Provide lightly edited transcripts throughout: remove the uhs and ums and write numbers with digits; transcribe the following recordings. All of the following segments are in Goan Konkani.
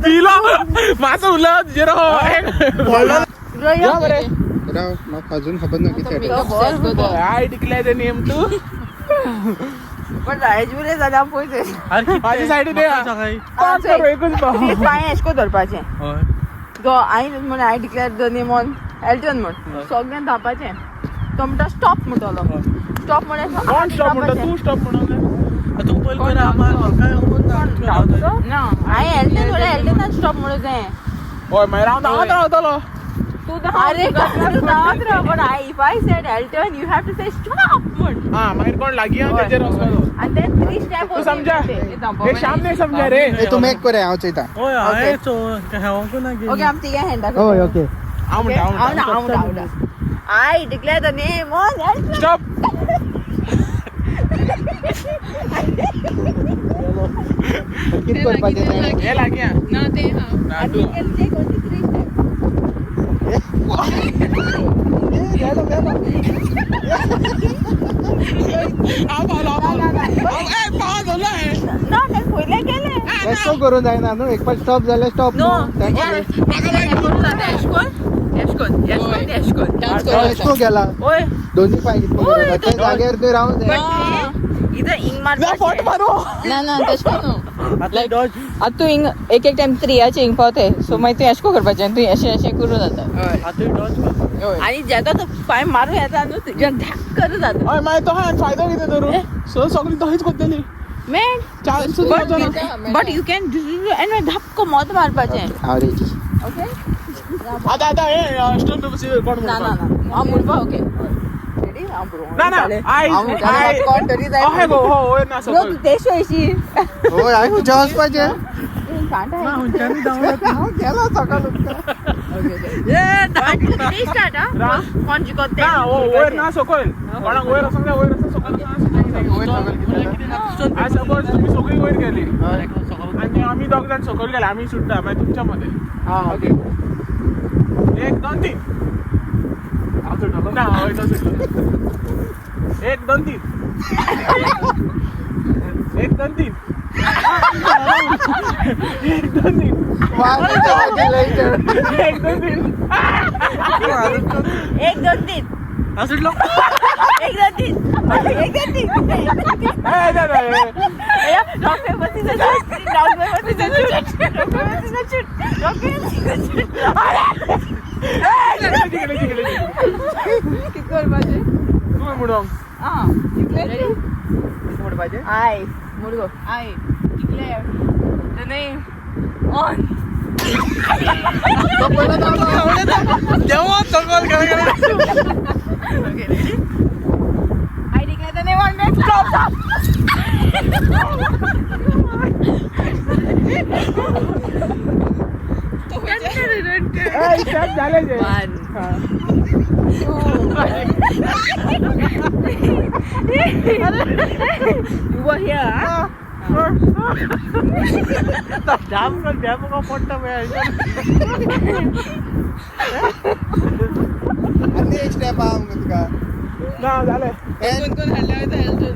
पिलो मातसो उरलो तुजेर. या बरे. राव, म्हाका अजून खबर ना कितें. I declare the name to. पण रायजुले जाल्यार पळय. माझी सायडीन एकूच. पांय एशको धरपाचें. जो हांवें म्हण I declare the name on Elton म्हण सगळ्यान धांवपाचें. तो म्हणटा स्टॉप म्हणटलो. स्टॉप म्हणल्यार कोण स्टॉप म्हणटा? तूं स्टॉप म्हणून. तूं पयलीं कर, ना, हांवें एल्टन म्हणल्यार एल्टनान स्टॉप म्हणूं जाय. हय, मागीर हांव धांवत रावतलो. तूं, अरे तूं धांवत राव, but I if I said Elton you have to say stop म्हण. हा, मागीर कोण लागीं आहा तेजेर वचपाचो. आनी then three step. तूं समजा, हे श्याम नाही समजा रे. तूं एक कर, हांव चोयता. हय, हांवें खेळोंक ना. ओके, आमी तिगा हँडा. हय, ओके. हांव म्हणटा, हांव हांव ना, म्हणटा. हांव म्हणटा, हांव म्हणटा. I declare the name on Elton. Stop. कितें करपाचें तें? हे लागीं आहा. ना ते हा. ना, तूं. Take only three step. गेलो गेलो. हांव पावलो, हांव पावलो. ए, पावस जालो हे. ना, ते पयलें गेलें. बेश्टो करून जायना न्हू, एक फावट स्टॉप जाल्यार स्टॉप. नो, एशकोन एशकोन एशकोन एशकोन. डान्स करून. बेश्टो गेला. ओय. दोन्ही पाय कितको करता त्या जाग्यार थंय रावून जाय. इथं इंग ना, फोट मारपाचें. मारू. ना ना, तशें न्हू. लायक आतां तूं हिंग एक एक टायम त्रियाचे हिंग पावते, सो मागीर तूं एशको करपाचें आनी तूं एशें एशें करूं जाता. आणि जेका तो पांय मारू येता न्हू, तुज्यान धाक करूं जाता. हय, मागीर तो हांवें फायदो कितें धरून सो सगळी तशीच करतली. मेन चान्स दिवचो ना. बट you can and धापको मोत मारपाचें. हांव रेडी. ओके. आतां आतां हे स्टोन पेपर सिजर कोण ना ना. म्हणटा? ना, हांव म्हणपा. Okay, ready? हांव बरोवंक. ना ना, I I कोण तरी जाय. अहें गो, हो वयर ना. नो, सकयल. तूं तेश वयशी. हय, हांवें खंयच्या वचपाचें? कांटा. हांव गेलो सकाळ. स्टार्ट हा, कोण जिखत तें. ना, हो वयर ना सकयल. कोणाक वयर वचोंक जाय वयर वचों, सकयल वचों. I suppose तुमी सगळीं वयर गेली आनी आमी दोग जाण सकयल गेले, आमी सुट्टा मागीर तुमच्या मदें. ओके. एक दोन तीन. हांव सुटलो ना, हय, तो सुटलो. एक दोन तीन, एक दोन तीन, एक दोन तीन. एक दोन तीन. एक दोन तीन. हांव सुटलो. एक दोन तीन, एक दोन तीन, एक दोन तीन. ए, ना, ना, ए. Rock paper scissor shoot, rock paper scissor shoot, rock paper scissor shoot, rock paper scissor shoot. जिखले, जिखले, जिखले. कितें करपाचें? तूं म्हणूंक. आं, रेडी? म्हणपाचें. I मुडगो. I declare the name on देवा, सकयल गेले गेले. Okay, ready? I declare the name on stop stop. A, step जाले जे. One, two. You were here, huh? जाम कर, द्या पडटा पळय. आनी एक स्टेप आहा मुगो तुका. ना, जालें. कोण कोण हाडल्या वयता एल्टन.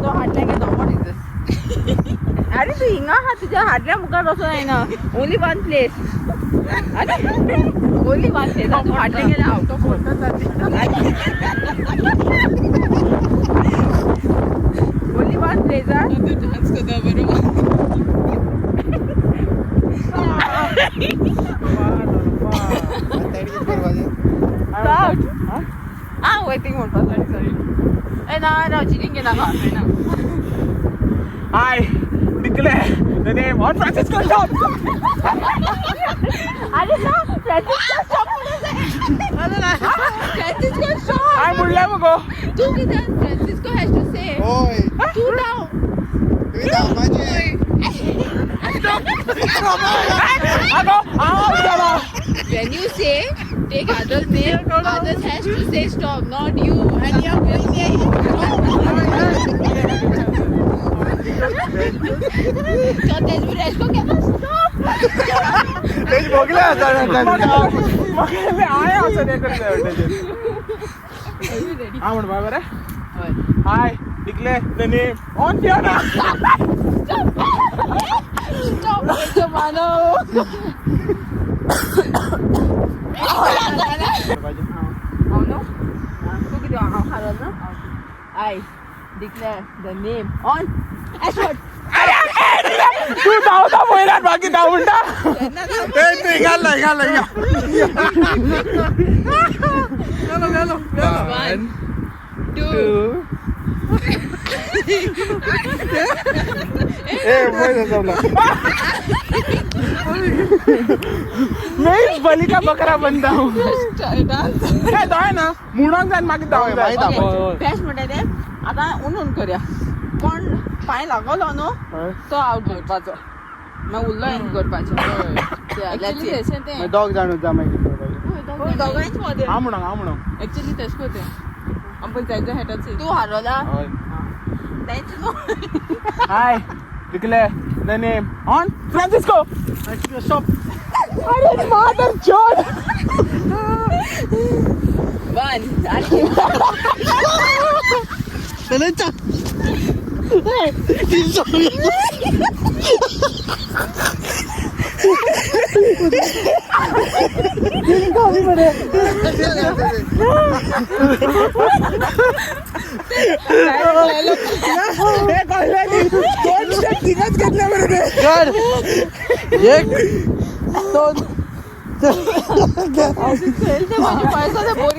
तो हाडल्या की what is this? अरे, तू हिंगा आहा, तुज्या हाडल्या मुखार वचून जायना. Only one place. अरे, ओनली वन प्लेस. तूं हाडल्या गेल्यार out of. Only one place हा. तूं डान्स करता बरोबर. तेणी कितें करपाचें? आउट. Ah, waiting म्हणपा. Sorry sorry. ए ना ना, चिटींग घेनाका ना. I declare the name on Francisco stop. अरे ना, फ्रांसिस्को स्टॉप म्हणून. Francisco stop. I म्हणलें मुगो. तूं कितें, फ्रांसिस्को हॅज टू से. हय. तूं राव. तुवें धांवपाचें. आगो, हांव जाला. When you say take others name, others has to say stop, not you. And you are going there. So तेजबुर केन्ना stop. तेज भोगले आसा. म्हाका हांवें वचोन हें करता तेजेर. हांव म्हणपा बरें. I declare the name on Fiona. हानो. हांव न्हू, तूं कितें हांव हारल ना. I declare the name on Ashward. तू धांवता वयल्यान बाकी धांव म्हणटा. ए, तू हिंगा हिंगा हिंगा. 1 2 ए, वयर जमला. मैं इस बलि का बकरा बनता हूँ. डान्स. हे दोय ना म्हणून जाय, मागीर धांवूंक जाय. मागीर धांवपाचें. बेस्ट म्हणटा तें आतां उनून करया. कोण पांय लागलो न्हू तो आवट करपाचो, मागीर उरलो हें करपाचें. मागीर दोग जाण जा मागीर. दोगांयच मदें. हांव म्हणूंक, हांव म्हणूंक. एक्चुअली तशें करता आमी पयलीं जायते हेटाचे. तूं हारवला तेंच न्हू. I declare the name on Francisco. Stop. अरे मादर चोद. 1. चल. हे कळलं, दोन स्टेप तिघच घेतल्या बरोबर. कर एक दोन.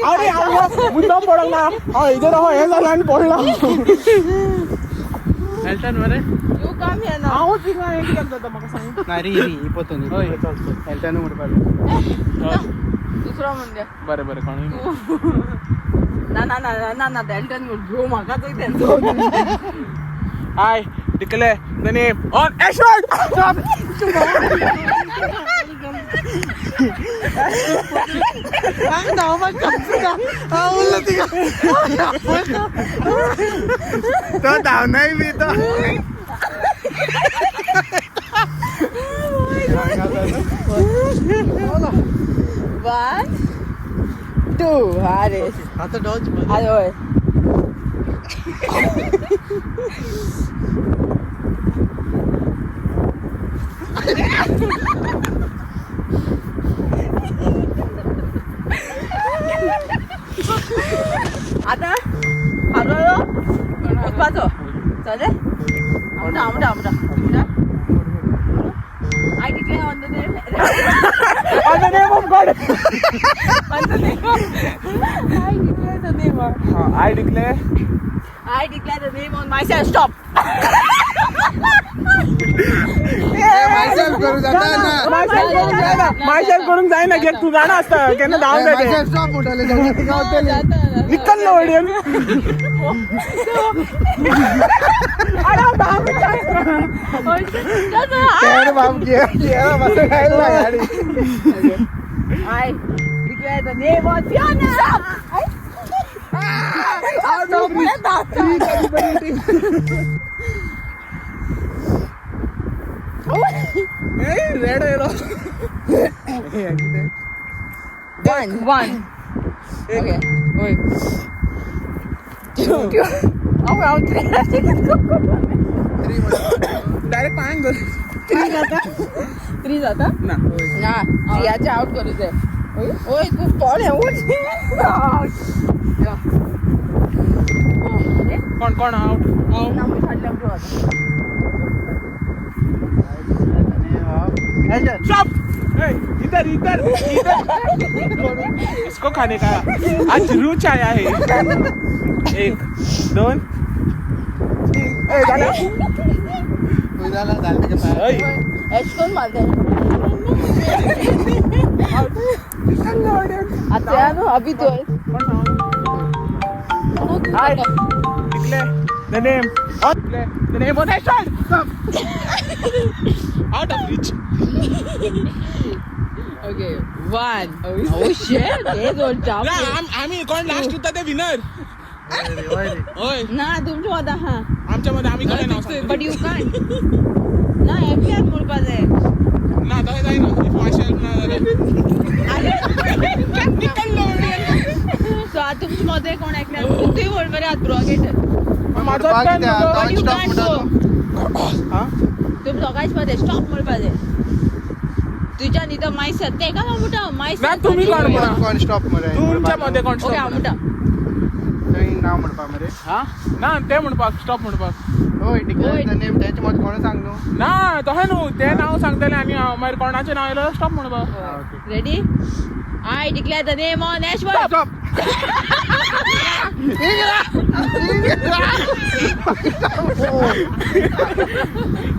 अरे हांव मुद्दाम पडोंक ना, हांव हेजेर हांव हें जालें आनी पडलो. एल्टन मरे. You come here ना. हांवूच थिंगा हें कित्याक जाता म्हाका सांग. ना री री पोतून एल्टन म्हणपाचें. दुसरो म्हणजे बरें बरें, कोणूय. ना ना ना ना ना, एल्टन घेऊ म्हाका तरी तेंचो. I declare the name on Ashward. तो धांवनाय बी तो. 1 2. अरे आता डॉज. अरे होय. आता हारवलो वचपाचो चले. आमटा आमटा आमटा. I declare on the name. On the name of God. On the name of. I declare the name. I declare. I declare the name on myself. Stop. Myself करू जाता ना. मायसेल्फ करूंक जायना, मायसेल्फ करूंक जायना कित्याक तूं जाणा आसता केन्ना धांवंक जाय तें. मायसेल्फ स्टॉप म्हणटाले गावतले. निकल ना वडील. अरे हांव धांवूंक जायना. बाप मातसो खायला गाडी. I declare the name on Fiona. Stop. Out of reach. Red येयलो. 1 1. Okay. Wait. 2 2. हांव 3. डायरेक्ट पांयांक धर. 3 जाता ना. ना, 3 आवट करूं जाय. ओय तूं पळ उठ. कोण कोण आवट? हांव. ना, फाटल्या आता. स्टॉप. इधर इधर इधर. इसको खाने का आज रुच आया है. 1 2 3. ए झालं. झालं झालं का? ओय. एश कोण मारता आता न्हू अभी तो. I declare the name on the name on Ashward. Out of reach. Okay, 1. Oh shit, हे दोन चाप. ना, आम्ही कोण लास्ट उरता ते विनर. होय. ना, तुमच्या मत आहा. आमच्या मध्ये आम्ही कोणें नांव सांगतले. बट you can't ना, एकल्यान म्हणपा जाय. ना, तशें जायना. If myself ना जाल्यार निकल. सो आतां तुमच्या मदें कोण एकल्यान तुय व्हड हात ब्रॉगेट. म्हाजो turn न्हू. But you stop can't म्हणटा गो. तूं. तुमी दोगांयच मदें स्टॉप म्हणपा जाय. तुज्यान इथं मायसेल्फ तेका हांव म्हणटा ना, मायसेल्फ. तुमी कोण म्हणा? कोण स्टॉप मरे? तुमच्या मदें कोण ओके, हांव स्टॉप? म्हणटा. थंय नांव म्हणपा मरे. हा ना, ते म्हणपाक स्टॉप म्हणपाक. होय, डिक्लेअर the name तेंचे मत कोण सांग न्हू. ना, तशें न्हू, ते नांव सांगतले आनी हांव मागीर कोणाचें नांव येयलें स्टॉप म्हणपाक. Ready? I declare the name on Ashwin. Stop.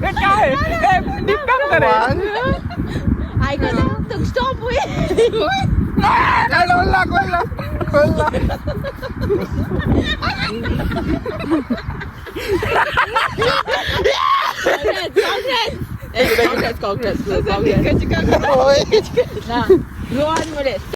हे काय हे डिपटम करे. आयकला तुका स्टॉप. कोल्ला कोल्ला कोल्ला. Congrats, congrats, congrats. होय. ना, रोहन मुळे.